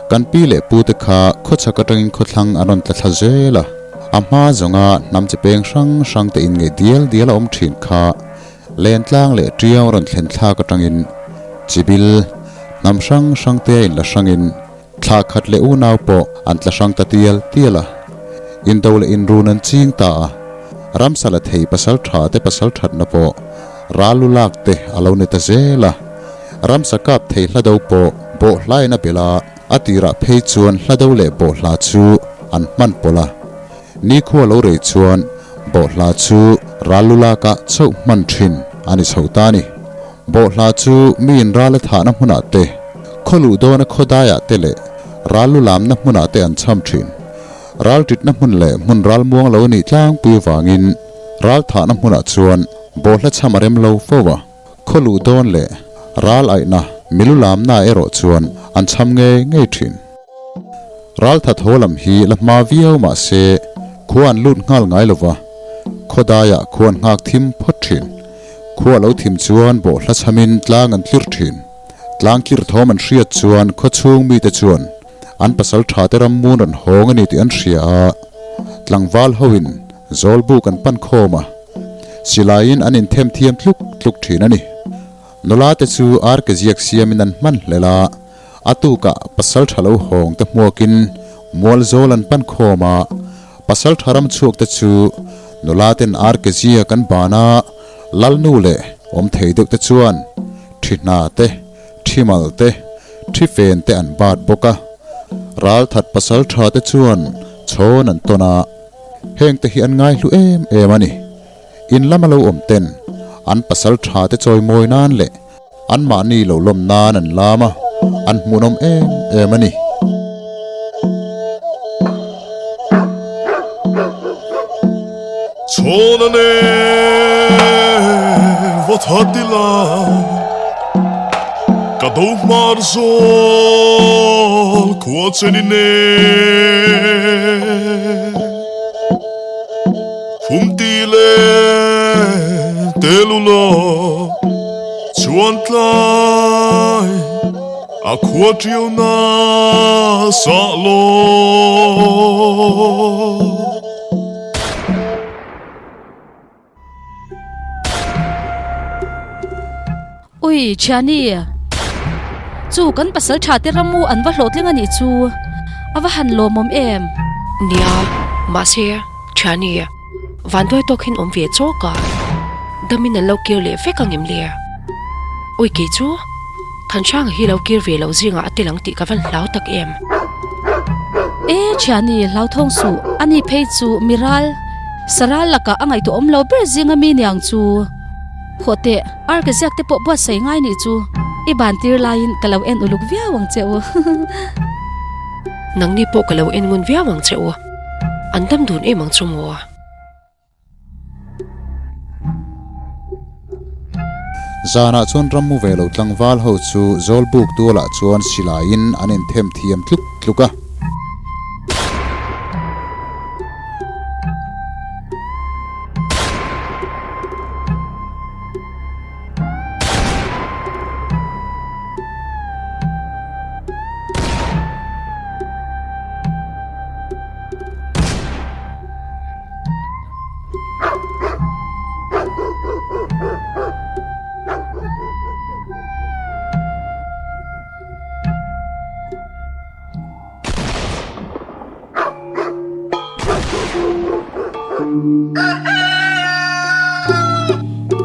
Kan pi leh pu te kha khawchhak atangin khawthlang an rawn tla thla zel a, a hma zawnga hnam chi peng hrang hrang te inngeih dial dial a awm thin kha Lentlang leh Tiau rawn thlen thlak atangin chibil hnam hrang hrang te a inla hrangin thla khat leh unau pawh an tla hrang ta tial tial a, indo leh inrun an ching ta a, ramsa la thei pasal tha te pasal thatna pawh ral lu lak te a lo ni ta zel a, ramsa kap thei hla do pawh bawhhlain a belh a, a tirah phei chuan hla do leh bawhhla chu an hman pawlh a, nikhua lo rei chuan bawhhla chu ral lu laka chauh hman thin a ni chho ta a ni. Bawhhla chu miin ral a thahna hmunah te, khaw luh dawna khaw daiah te leh ral lu lamna hmunah te an cham thin. Ral titna hmun leh hmun ral muang lo nih tlangpui avangin ral thahna hmunah chuan bawhhla cham a rem lo fo a. Khaw luh dawn leh ral aihna milu lamna erawh chuan an cham ngei ngei thin. Ral that haw lam hi la hma viau mah se khua an lut nghal ngai lo va, khaw daiah khua an nghak thim phawt thin. Khua lo thim chuan bawhhla chhamin tlang an tlir thin. Tlang tlir thawm an hriat chuan khaw chhung mite chuan an pasal tha te ram mun rawn hawng a ni tih an hria a, tlangval hoin zawlbuk an pan khawm a, silaiin an inthem thiam tluk tluk thin a ni. Nula te chu ar ke ziak siamin an hman hlel a, a tukah pasal tha lo hawng te hmuakin mual zawl an pan khawm a, pasal tha ram chhuak te chu nula ten ar ke ziak an ban a, lalnu leh awm thei deuh te chuan thi hna te, thi mal te, thi fen te an bat bawk a, ral that pasal tha te chuan chhawn an tawn a, heng te hi an ngai hlu em em a ni. In lama lo awm ten an pasal tha te chawi mawi nan leh an mahni lo lawm nan an lam a, an hmuhnawm em em a ni. Chhawn a ne va that ila ka do hmar zawl khua chen in e. Phum ti le tel u law chuan tlai a khua ṭiau na sah law. Ui, Thiani, chu kan pasal tha te ram u an va hlawhtling a nih chu, a va han lawmawm em? Nia, mahse, Thiani, vanduai tawk hian awm ve chawk a, damin an lo kir leh vek ang em le? Ui, kei chu Thanhranga hi lo kir ve loh zingah a tel ang tih ka van hlau tak em? E, Thiani, hlauthawng suh, ani phei chu miral, saral lakah a ngaihtuah awm lo ber zinga mi niang chu. Khaw teh, ar ka ziak te pawh buatsaih ngai nih chu i ban tir laiin ka lo en uluk viau ang che u. Nangni pawh ka lo en ngun viau ang che u. An dam dun em ang chu maw? Zanah chuan rammu ve lo tlangval ho chu Zawlbuk tualah chuan silaiin an inthem thiam tluk tluk a.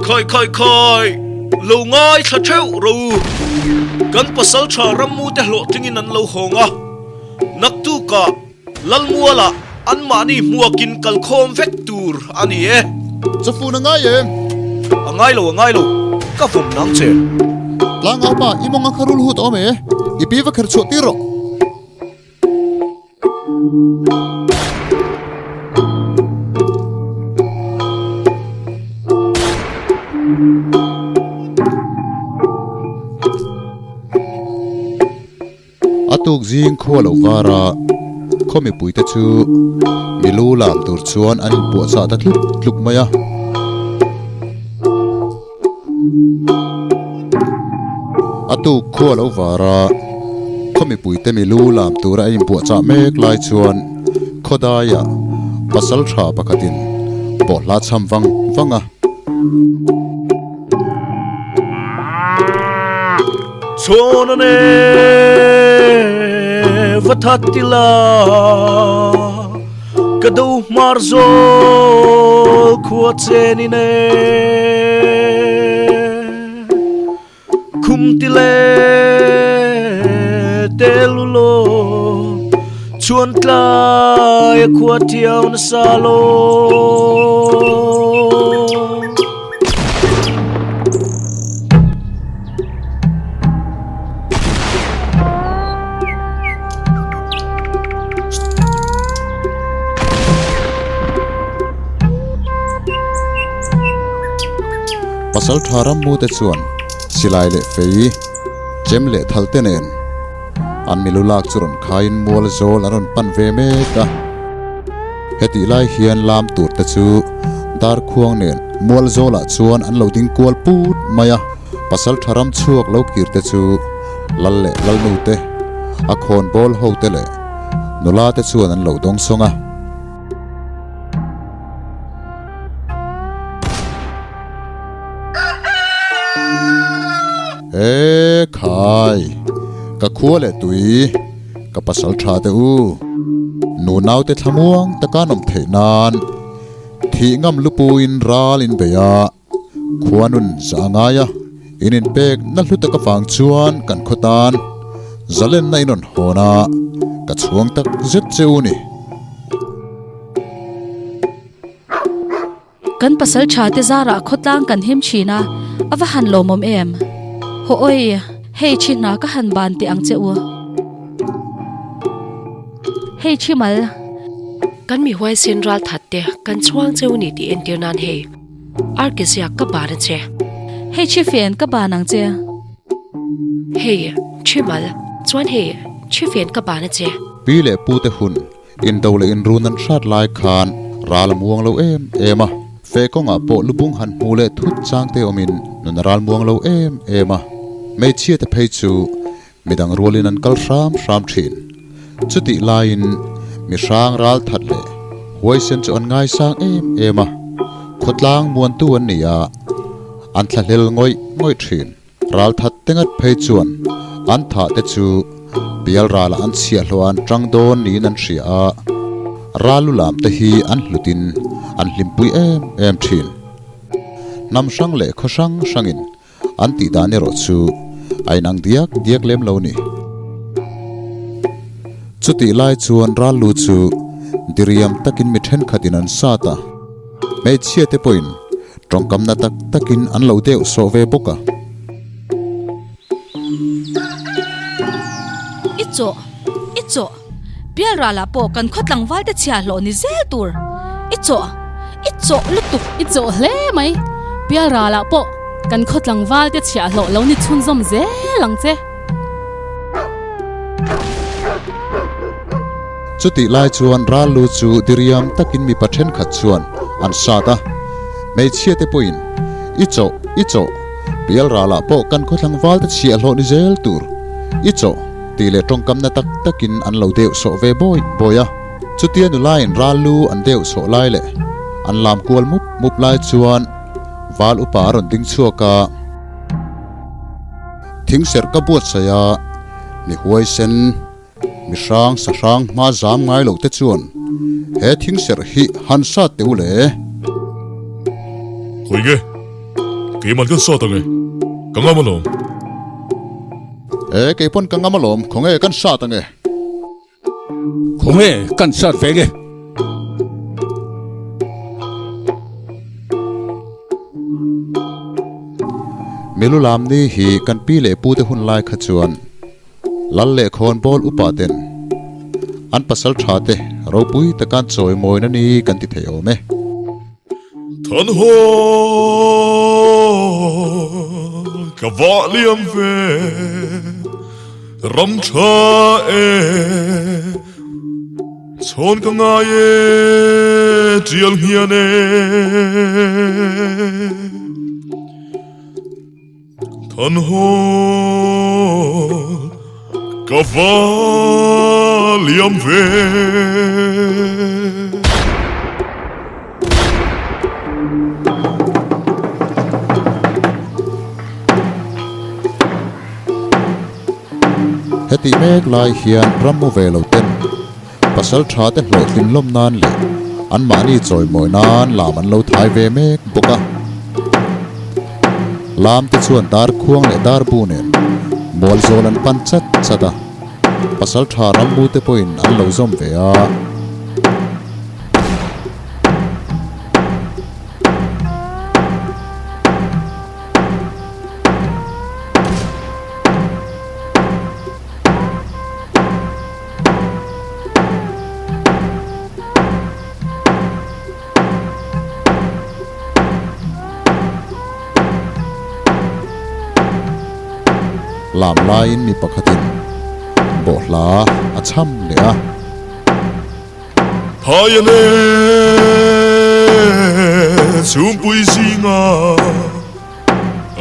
Khai khai khai, lo ngai thla theuh ro u. Kan pasal tha rammu te hlawhtlingin an lo hawng a, naktukah Lalmualah anmahni hmuakin kalkhawm vek tur a ni e. Chafun a ngai em? A ngai lo, a ngai lo, ka vawm nang che. Tlangau pa, i mawng a kha rul hut awm e, i pi va kher chhuah tir rawh. A tuk zing khua lo var a, khaw mipuite chu milu lam tur chuan an inpuahchah ta tluk tluk mai a. A A tuk khua lo var a, khaw mipuite milu lam tura a inbuahchah mek lai chuan khawdaiah pasal tha pakhatin bawhhla cham vang vang a. Chhawn a ne va that ti la, ka do hmar zawl khua chen in e. Khum ti le te lu lo, chuan tlai a khua thiau nasa lo. Pasal tha rammute chuan silai leh fei, chem leh thal te nen an milu lak chu rawn khaiin mual zawl an rawn pan ve mek a. Hetih lai hian lam tur te chu darkhuang nen mual zawlah chuan an lo ding kual put mai a. Pasal tha ram chhuak lo kir te chu lal leh lalnu te, a khawn bawl ho te leh nula te chuan an lo dawng sawng a. E khai! Ka khua leh tui, ka pasal tha te u. Nunau te thlamuang taka an awm theih nan thih ngam lupuin ral in bei a, Khuanun za a ngai a, in inpek na hlu tak avang chuan kan khaw tan zalenna in rawn hawn a, ka chhuang tak zet che u ni. Kan pasal tha te zarah khawtlang kan him thin a, a va han lawmawm em? Haw awi, hei thi hna ka han ban teh ang che u. Hei thi mal. Kan mi huaisen ral that te kan chhuang cheu ni tih entir nan hei Arkeziak ka ban a che. Hei thi fen ka ban ang che. Hei thi mal chuan hei thi fen ka ban a che. Pi leh pu te hun Indo leh inrun an hrat lai khan ral a muang lo em em a, fe kawngah pawh lubung han hmu leh thut chang te awmin nun a ral muang lo em em a. Hmeichhia te phei chu midang rualin an kal hram hram thin. Chutih laiin mi hrang ral that leh huaisen chu an ngaisang em em a, khawtlang muantu an ni a, an thlahlel ngawih ngawih thin. Ralthat te ngat phei chuan an thah te chu bial ralah an chhiahhlawh an tang dawn niin an hria a, ral lu lam te hi an hlutin an hlimpui em em thin. Hnam hrang leh khaw hrang hrangin an tih dan erawh chu a inang diak diak lem lo ni. Chutih lai chuan ral lu chu diriam takin mi thenkhatin an sat a, hmeichhia te pawhin Tawngkamna tak takin an lo deuh sawh ve bawk a. I chawh, i chawh, Pialralah pawh kan khaw tlangval te chhia hlawh ni zel tur. I chawh, i chawh lutuk. I chawh hle mai, Pialralah pawh kan khaw tlangval te chhia hlawh lo ni chhunzawm zel ang che. Chutih lai chuan ral lu chu diriam takin mipa thenkhat chuan an sat a, hmeichhia te pawhin, I chawh, i chawh, pial ralah pawh kan khawthlang val te chhiahhlawh ni zel tur, i chawh, tih leh tawngkamna tak takin an lo deuh sawh ve bawi bawi a. Chutia nulain ral lu an deuh sawh lai leh an lam kual mup mup lai chuan val upa a rawn ding chhuak a. Thingserh ka buatsaih a, mi huaisen, Mi hrang sa hrang hma zam ngai loh te chuan he thing serh hi han sat teh u le. Khawi nge? Keiman kan sat ange. Ka ngam alawm. E, keipawn ka ngam alawm. Khawnge kan sat ange. Khawnge kan sat ve nge? Milu lam ni hi kan pi leh pu te hun lai kha chuan Lal leh khawnbawl upa ten an pasal tha te ropui taka an chawi mawina ni kan ti thei awm e. Than haw ka vah liam ve ram tha e chhawn ka ngai e tial nghian e. Than haw. ka va liam ve. Hetih mek lai hian rammu ve lo ten pasal tha te hlawhtlin lawm nan leh anmahni chawimawi nan lam an lo thai ve mek bawk a. Lam te chuan dar khuang leh dar bu nen mual zawl an pan chat chat a, pasal tha rammu te pawhin an lo zawm ve a. Lam laiin mi pakhatin bawhhla a cham leh a. Phaia leh chhungpui zinga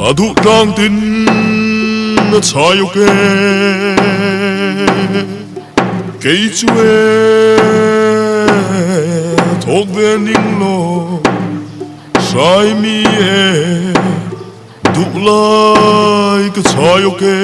a duh tlang tin a chhai awk e. Kei chu e thawk ve ning lo hrai mi e duh lai ka chhai awk e.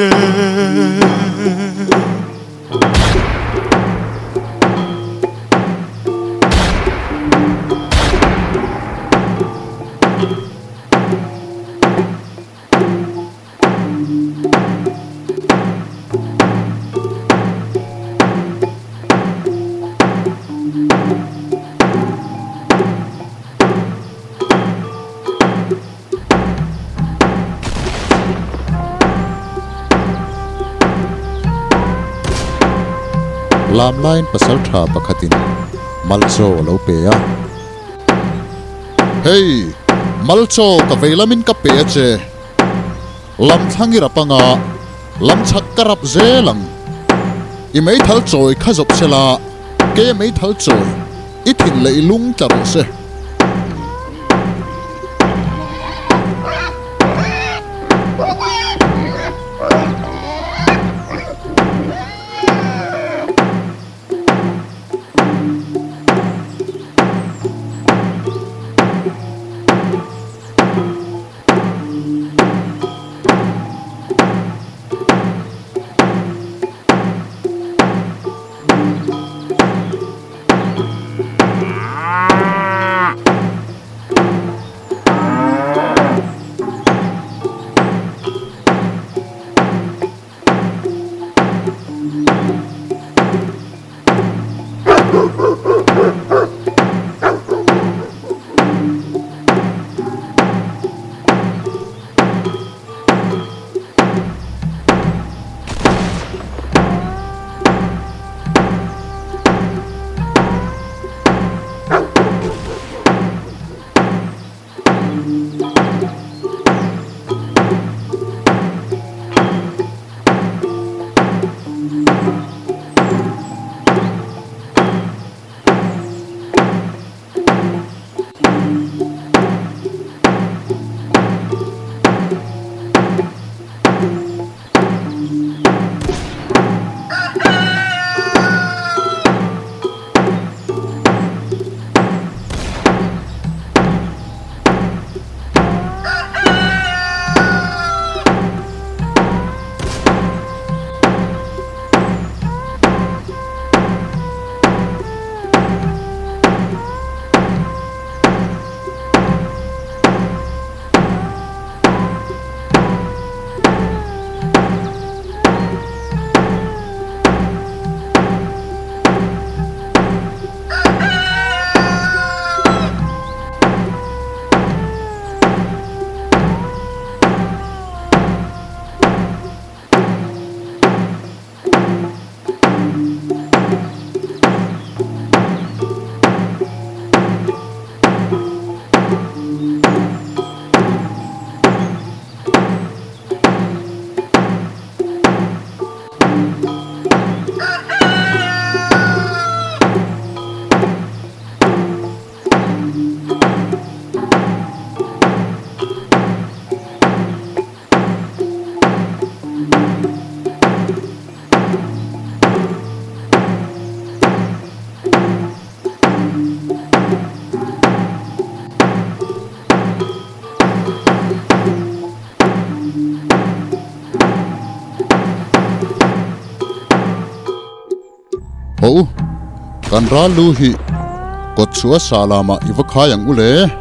Lam laiin pasal tha pakhatin Malchaw a lo pe a. Hei, Malchaw ka vei lamin ka pe a che. Lam thlang i rap anga, lam chhak ka rap zel ang. I meithal chawi kha zawp sela, kei a meithal chawi i thin leh i lung tla rawh se. Hawh u, kan ral lu hi kawt chhuah sa lamah i va khai ang u le.